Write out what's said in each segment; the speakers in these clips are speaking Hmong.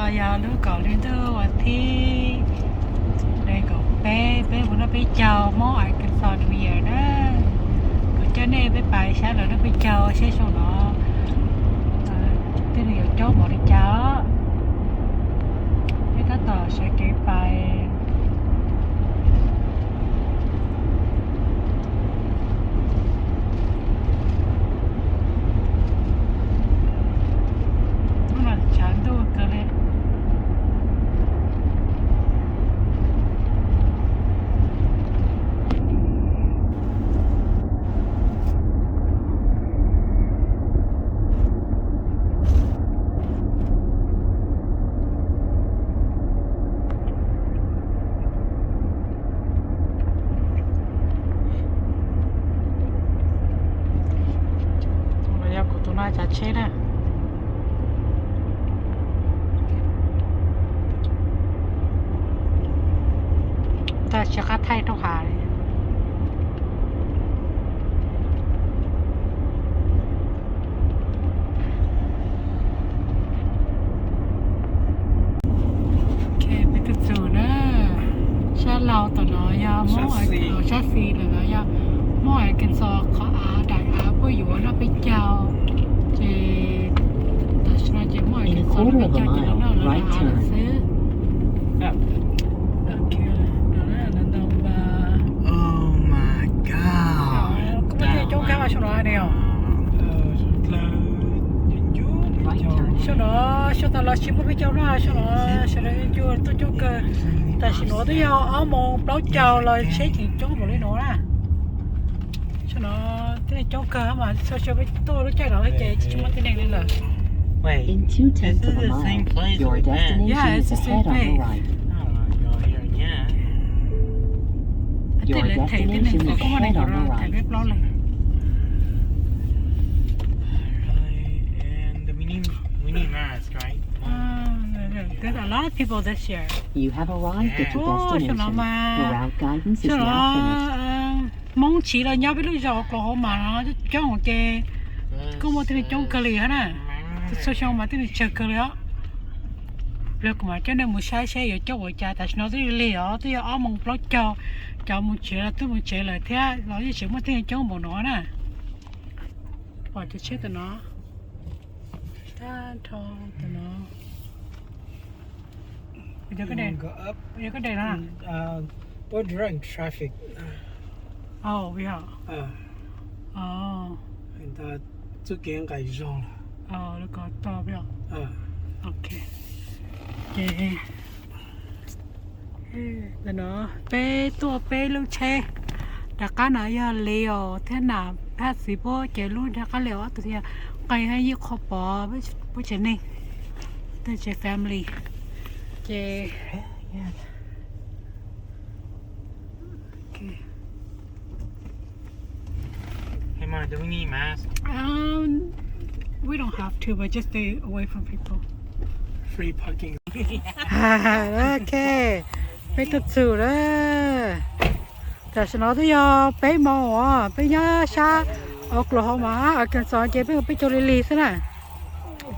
Yog lub kaum hli ntuj vas thib nees nkaum peb, peb mus noj peb caug Hmoob Arkansas New Year na. Kuv coj nej peb pais saib lawv noj peb caug seb xyoo no tej neeg yuav coob npaum li cas. Peb tab tom sawv kev pais. Hnub no tshav ntuj kawg li. Yog kuv tus no tsav tsheb na. Tsis qab thaij rau hav li. Peb tus txug na, sab laug tom no yog Hmoob, sab xis ntawm no yog Hmoob Arkansas qhov av daim av puab yuav noj peb caug. Ces tam sim no ces Hmoob Arkansas noj peb caug ces lawv noj lawv daim av lawm xwb. Xyoo no, xyoo tas los tsis muaj peb caug na, xyoo no sawv daws cua tuaj coob kawg. Tam sim no twb yog ob moos plaub caug los tsheb tseem coob npaum li no na. Xyoo no tib neeg coob kawg mas txhua xyoo peb tuaj lub caij no ces tsis muaj tib neeg li lawm. Yeah, it's the same place. Tej lawv them tib neeg, kuv kuj muaj neeg nkaum rau them peb plaub leeg. There's a lot of people this year. Xyoo no mas, xyoo no Hmoob tsiv los nyob peb lub zos Oklahoma no coob ces kuj muaj tib neeg coob kawg li thiab na. Txhua xyoo mas tib neeg tsawg kawg li os. Pliag kuv mam coj nej mus saib seb yuav coob ua cas. Tam sim no twb lig os, twb yog ob moos plaub caug, cov mus tsev los twb mus tsev lawm thiab los yeej tseem muaj tib neeg coob npaum no na. Pom cov tsheb tam no, tag nrho tam no. Yog koj de no. Txuj kev nqis zog. Ok. Ces no peb tuaj peb lub tsheb. Rov qab no yog Leo thiab Nam Phaj Xiv puab ces lub rov qab Leo ob tug thiab. Qee yij Qhua Pov puab tsev neeg, tsev family. Ces Hey, Mom, do we need masks? Um, we don't have to, but just stay away from people. Free parking. Ok, peb tuaj txug lawm. Tam sim no twb yog peb moos os, peb nyob sab Oklahoma, Arkansas ces peb mus peb caug li lig xwb na.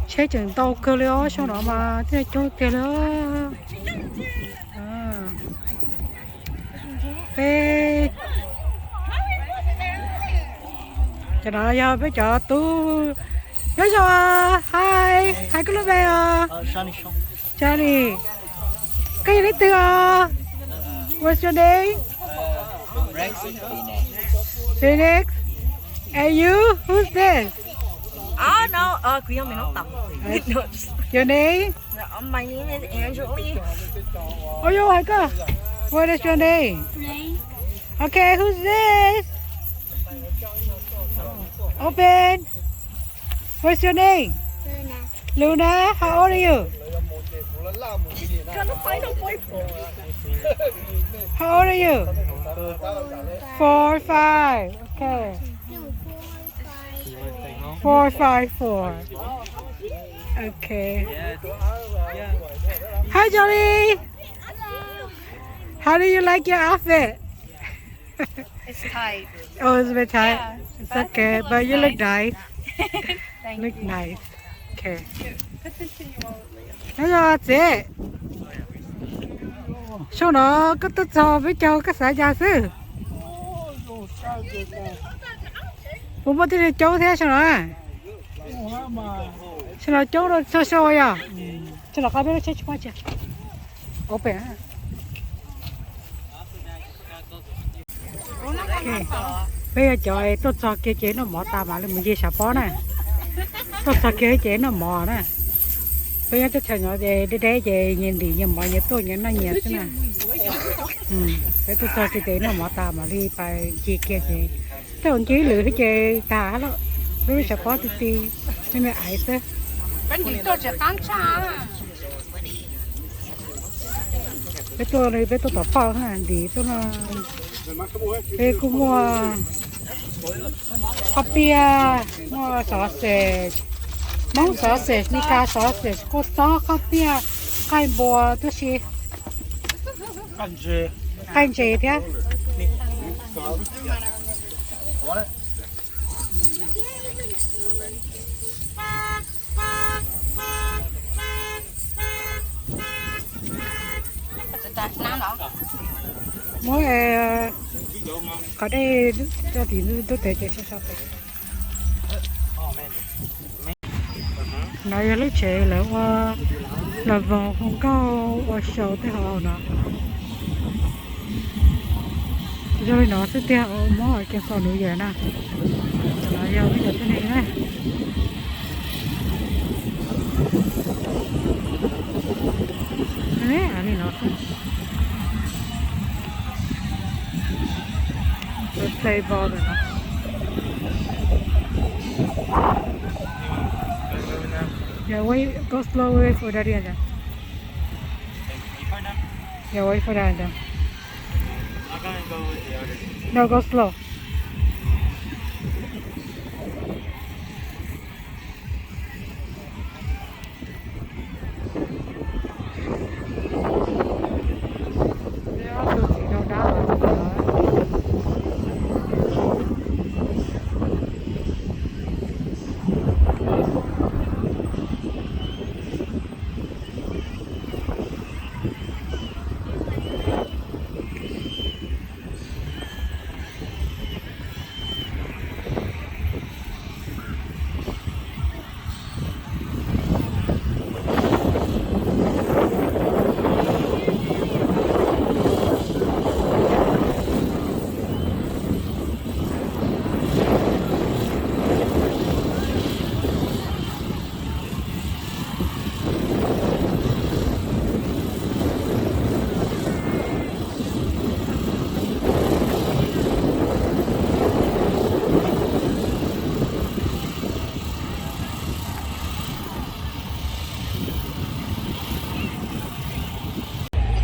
Tsheb tseem ntau kawg li os, xyoo no mas tib neeg coob tiag li. Peb, cov no yog peb cov tub. Nyob zoo, hi, hais koj lub npe os. Charlie. Koj yog leej twg os? What's your name? Phoenix. And you? Who's this? I don't know. Uh, kuv yog Mem Nab Tam. Your name? Uh, my name is Angeli. Oh, yo, hais koj. What is your name? Name. Okay, who's this? Open. What's your name? Luna. Luna, how old are you? Trying to find a boyfriend. How old are you? Four, five. Okay. Four five four. Okay. Hi, Jolie. How do you like your outfit? It's tight. Oh, it's a bit tight. Yeah, it's okay, but you look nice. Thank you. Look nice. Okay. Nyob zoo txiv, saum no koj tuaj txog peb caug koj xav cas xwb? Puas muaj tej coob thiab saum no? Saum no coob rau txhua saum yog? Saum no qab peb lub tsheb tsis muaj tsia. Ua pem. Peb yog cov tuaj txog kiag ces noj mov tas mam li mus ncig sav pob na. Tuaj txog kiag ces noj mov na. Peb nyob teb chaws no ces deb deb ces nyias ntim nyias mov nyias tuaj nyias noj nyias xwb na. Peb tuaj txog kiag ces noj mov tas mam li pais ncig kiag ces tej ncig ib lwm thiab ces tas lawm. Lub sav pob ti ti, me me aiv xwb. Peb tuaj li peb tuaj tom phauj na, ntim tuaj no. Peb kuj muaj qhob piaj, muaj sausage, Hmoob sausage, Meskas sausage, kua txob, qhob piaj, nqaij npua tuaj si, nqaij ntses thiab. Muab qhov dej coj tim ntug tes ces so so tes. No yog lub tsev lawv ua, lawv voos hu nkauj ua show tej hauv no. Zoo li no xwb tiag, muab ua ke xaus nuv yawm na. No yog lub cov tib neeg na. Li no xwb. Play ball no. Yeah, wait, go slow, wait for that, yeah. Yeah, wait for that, yeah. No, go slow.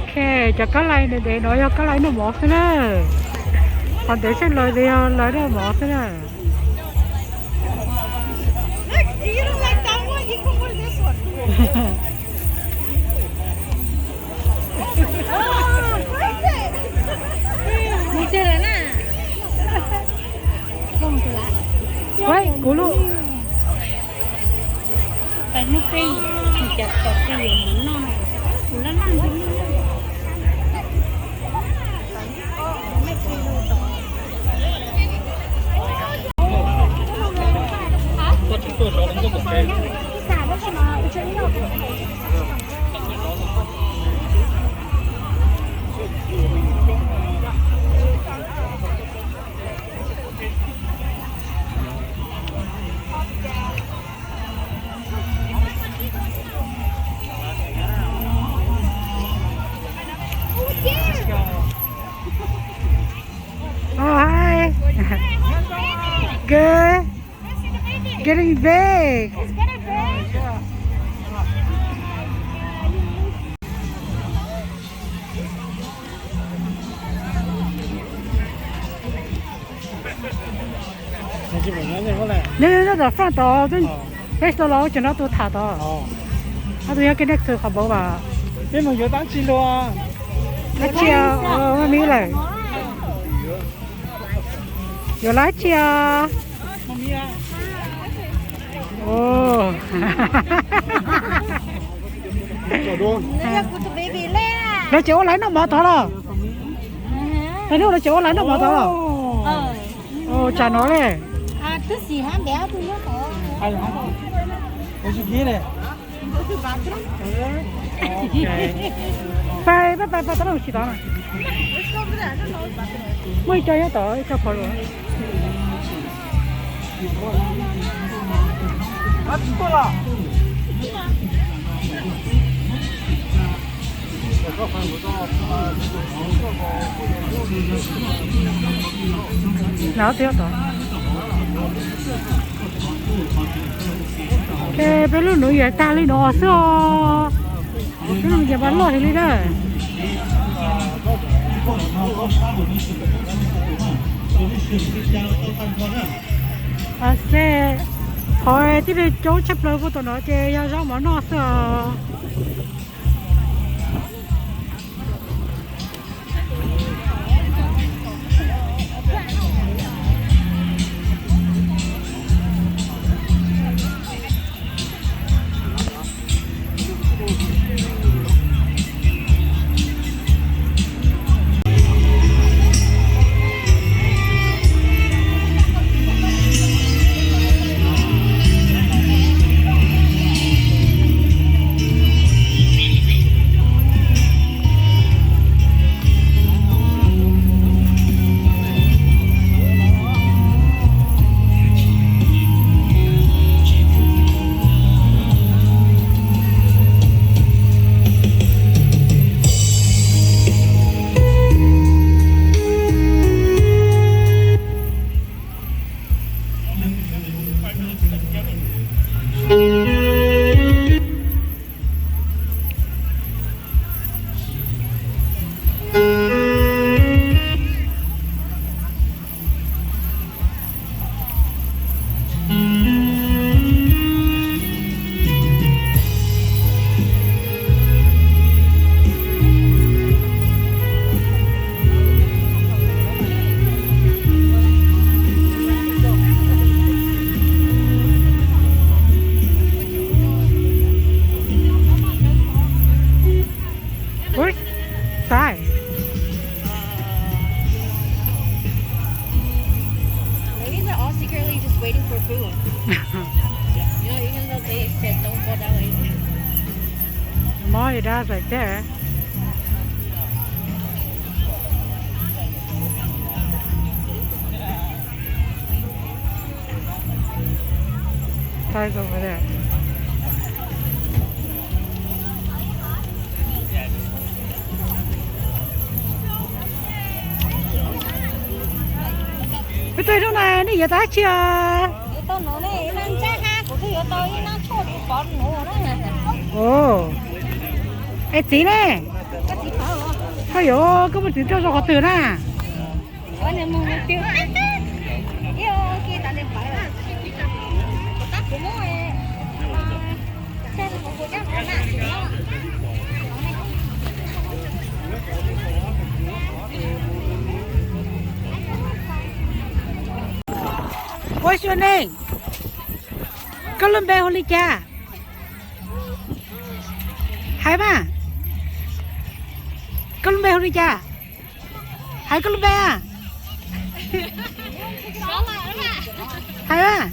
Ok, cov kab lai ntev ntev no yog kab lai noj mov xwb na. Qhov ntev sab laug yog lawv noj mov xwb na. Kuv lub Oh, hi. Good. Getting big. Nyob nyob tom front tod, peb tau los tseem no tus tham tod. No tus yog ke next to qhov npauv vas. Peb mus yuav dab tsi los? Dab tsi os, maj mib lawm. Yuav dab tsi os? Lawv tseem ua laiv noj mov tod los? Lawv tseem ua laiv noj mov tod los? Tsam no le. Pab pab pab tau tsis tod na. Muaj ib co nyob tod ib co pov lus. Ces peb lub nuv yeej tag li no xwb os. Peb lub nuv yeej mas loj heev li na. Xeb, qhov tib neeg coob tshaj plaws puag tom no ces yog zaub mov noj xwb os. Where's Sai? Maybe they're all secretly just waiting for food. You know, even though they said don't go that way. Mom and dad's right there. Tai's over there. Peb tuaj ib hnub no nej yuav tau dab tsi os? Ov, es txiv ne? Koj yuav koj muaj txiv tuaj zoo qhov twg na? What's your name? Koj lub npe hu li cas? Hais mas. Koj lub npe hu li cas? Hais koj lub npe a. Hais mas.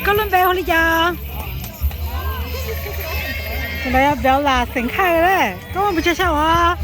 Koj lub npe hu li cas? Tus no yog Bella xeem Haj. Koj muaj pes tsawg xyoo os?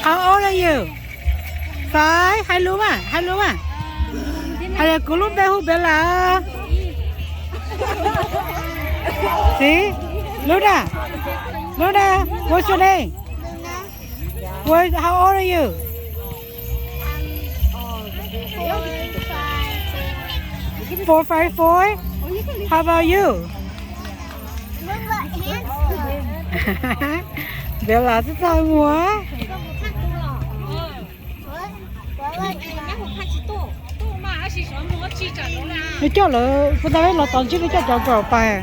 How old are you? Xaiv, hais lus mas, hais lus mas. Hais tias kuv lub npe hu Bella. Txiv, Luna, Luna, what's your name? What, how old are you? Four five four? How about you? Bella txaj txaj muag. Nws coj lawv puas tau los tos ntsib nws coj cov nkauj pais.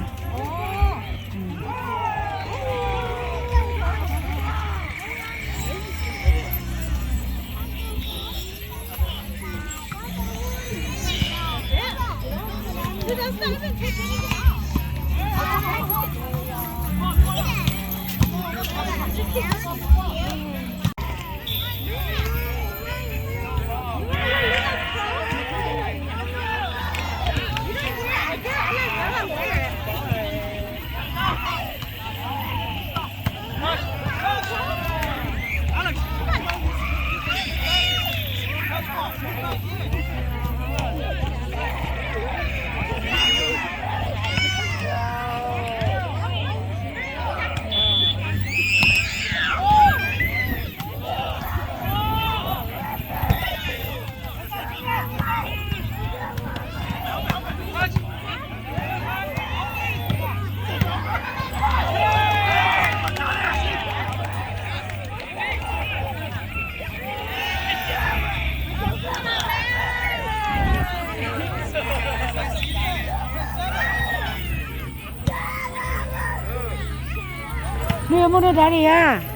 Nws yuav mus rau dab li a?